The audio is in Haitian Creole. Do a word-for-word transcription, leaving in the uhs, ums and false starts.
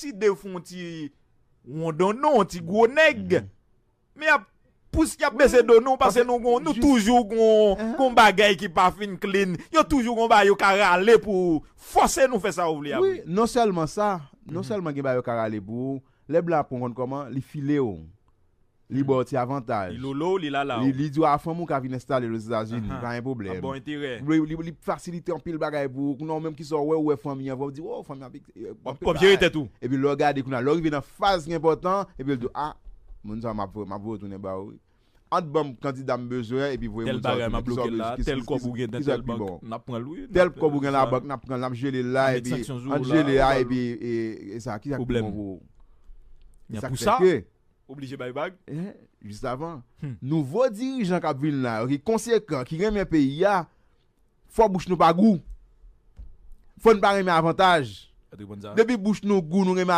ti de fè yon ti wondonnon, yon ti gwo nèg. Men y ap pous, y ap bese do nou, paske nou gon, nou toujou gon, gon bagay ki pa fin clean. Yo toujou gon bagay yo ka rale pou fòse nou fè sa yo vle a. Wi, non sèlman sa, non sèlman gen bagay yo ka rale pou ou, lè blan ap pran w konn kòman, li file w. Li ba w ti avantaj. Li lolo w, li lala w. Li, li di w a fanm ou ka vin enstale l Ozetazini, pa gen pwoblèm. Ap ba w enterè. Li, li, li fasilite anpil bagay pou ou. Kounye a ou menm ki sa w wè, ou wè fanmi an, ou di, "Oh, fanmi an ap, eh, w ap jere tèt ou." Epi lè w gade kounye a, lè w rive nan faz ki enpòtan, epi l di, "Ah, moun sa m ap, m ap voye tounen ba ou wi. Ant ban m kandida m bezwen, epi voye moun sa tounen." Tèl bagay m ap bloke l la, tèl kòb ou gen nan tèl bank, n ap pran l wi. Tèl kòb ou gen la bank, n ap pran l, n ap jele l la, epi ant jele a, epi e, e sa, ki sa k pi bon pou ou? E sa k fè ke oblije bay vag. Eh, jis avan. Nouvo dirijan k ap vin la yo, ki konsekan, ki renmen peyi a, fò bouch nou pa gou. Fò n pa renmen avantaj. Depi bouch nou gou, nou renmen